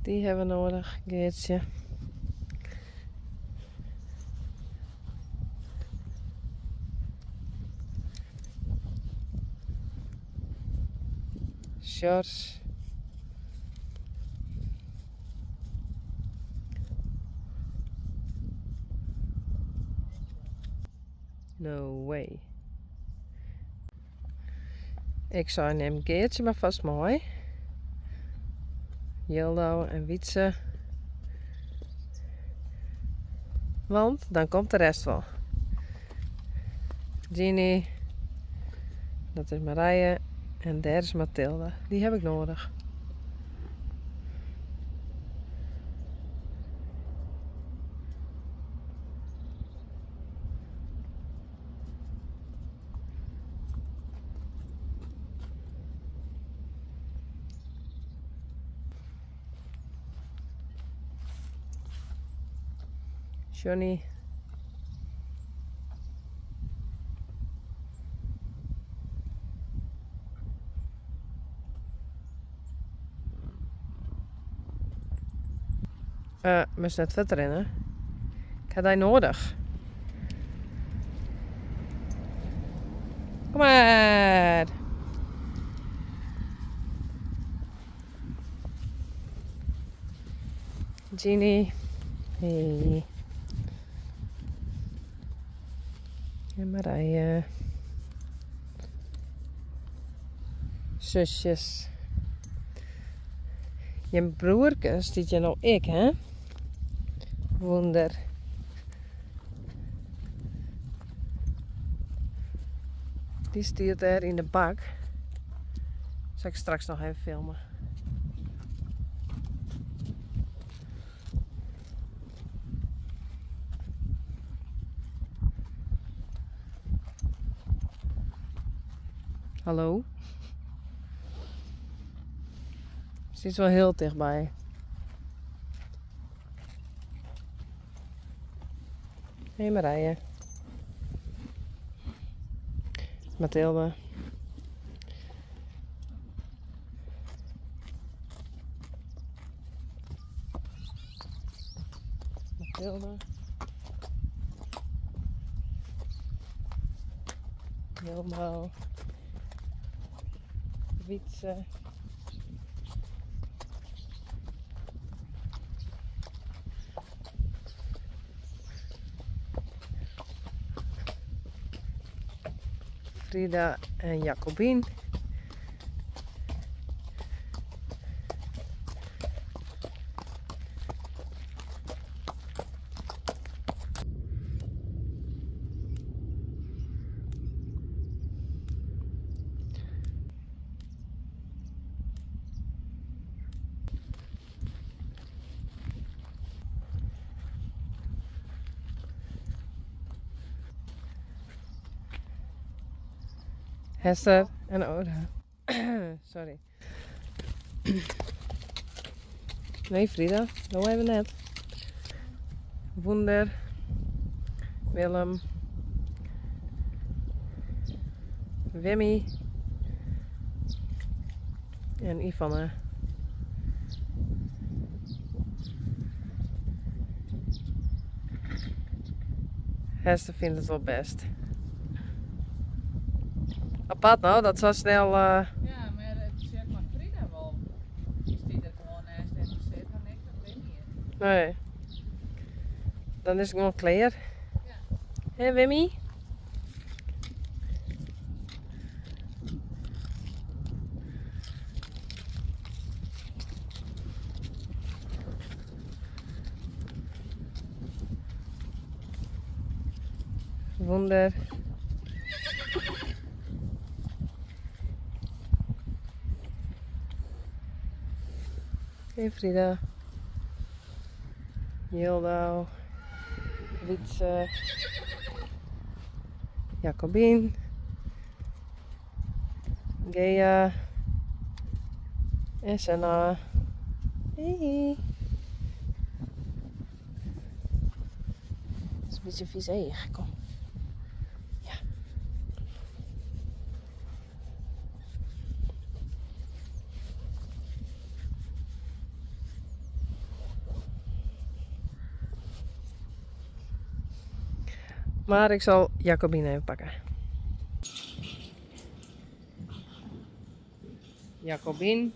Dy hawwe we noadich, Geartsje. Sjors. No way. Ik sei nim Geartsje mar fast mei. Jildou en Wietse. Want dan komt de rest wol. Jeannie, dat is Marije en dêr is Mathilde. Dy haw ik noadich. Johnny. Uh, moatst net fuort rinne. Ik ha dy noadich. Kom mar. Jeannie. Hey. En Marije. Zusjes. Jim broerke stiet hjir no ek, hè? Wûnder. Dy stiet dêr yn de bak. Sil ik straks noch even filme. Hallo? Stiet wol hiel tichtby. Hey Marije. Mathilde. Mathilde. Jildou. Wietse. Frida en Jacobien. Hester en Oda. Sorry. Nee, Frida, dat even net. Wûnder, Willem, Wimmy en Yvonne. Hester fynt it wol bêst. Apart no, dat sa snel. Ja, mar it sjoch mar Frida wol. Dy stiet der gewoan neist en dy sit har niks op Wimmy. Nee. Dan is it gewoan klear. Ja. Hé Wimmy? Wûnder. Hey Frida. Jildou. Wietse. Jacobien. Gea. En Senna. Hey. Is in bytsje fies each. Kom. Ja. Mar ik sil Jacobine even pakke. Jacobine.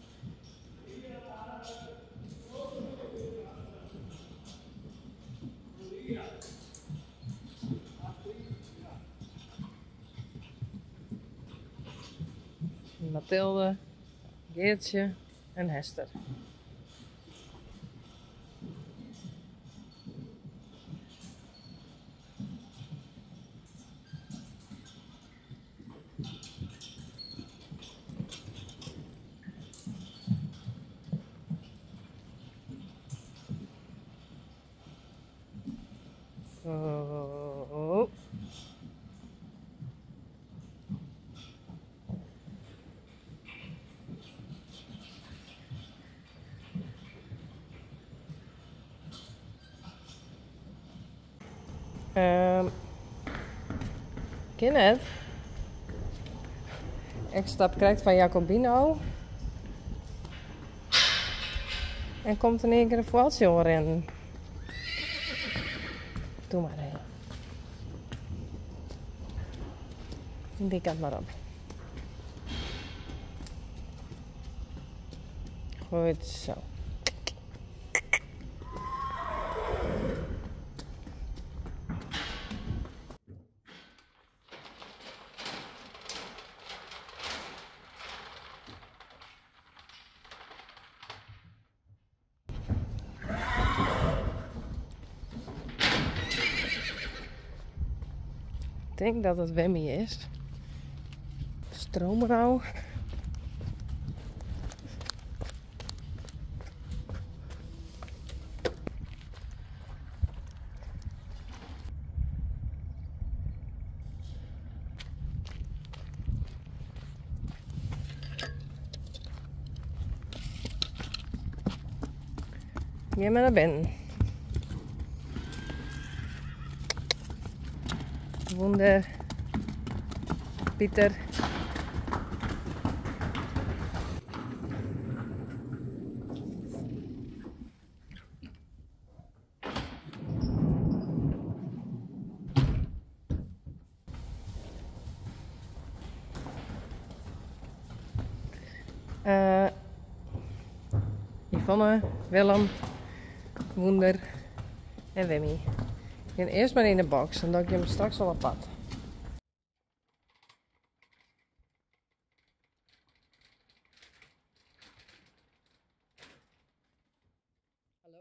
Mathilde, Geertje en Hester. Oh. Kin net. Ik stap krekt fan Jacobino. En komt in ien kear in fûgeltsje oanrinnen. Doe mar even. Dy kant mar op. Goed zo. Ik denk dat het Wemmy is. Stroomrouw. Gean mar nei binnen. Wûnder. Pieter. Yvonne, Willem, Wûnder en Wimmy. Gean earst mar yn de box en dan gean we straks al op pad. Hallo?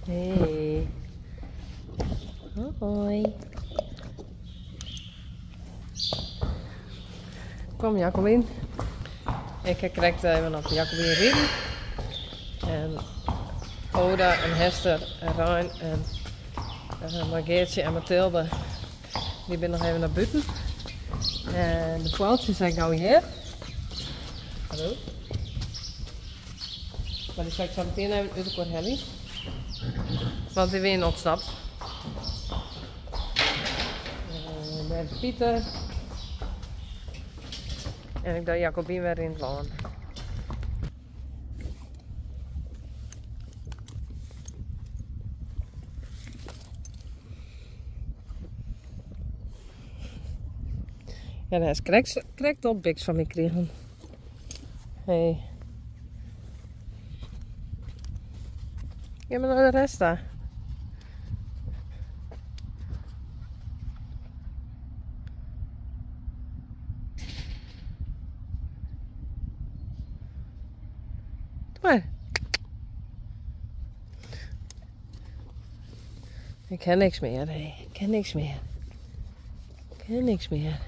Hey. Hoi. Kom Jacobien. Ik ha krekt even op Jacobien riden. En Oda en Hester en Rein en Margeertje en Mathilde, die binne noch even nei bûten. En de fûgeltsjes zijn gau hjir. Hallo. Mar dy sil ik sa meteen even út elkoar helje. Want dy wiene ûntsnapt. En dêr is Pieter. En ik doch Jacobien wer yn it lân. Ja, dêr hast krekt al biks fan my krigen. Hey. Gean mar nei de rest ta. Doe mar. Ik ha niks mear, nee. Ik ha niks mear. Ik ha niks mear.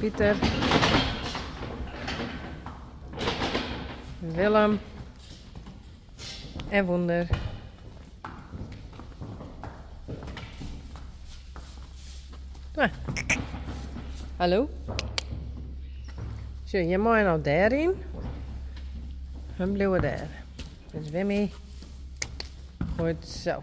Pieter. Willem. En Wonder. Doe mar. Hallo. Sjoch, jim meie no dêryn. Hun bliuwe dêr. Dus Wimmy. Goed zo.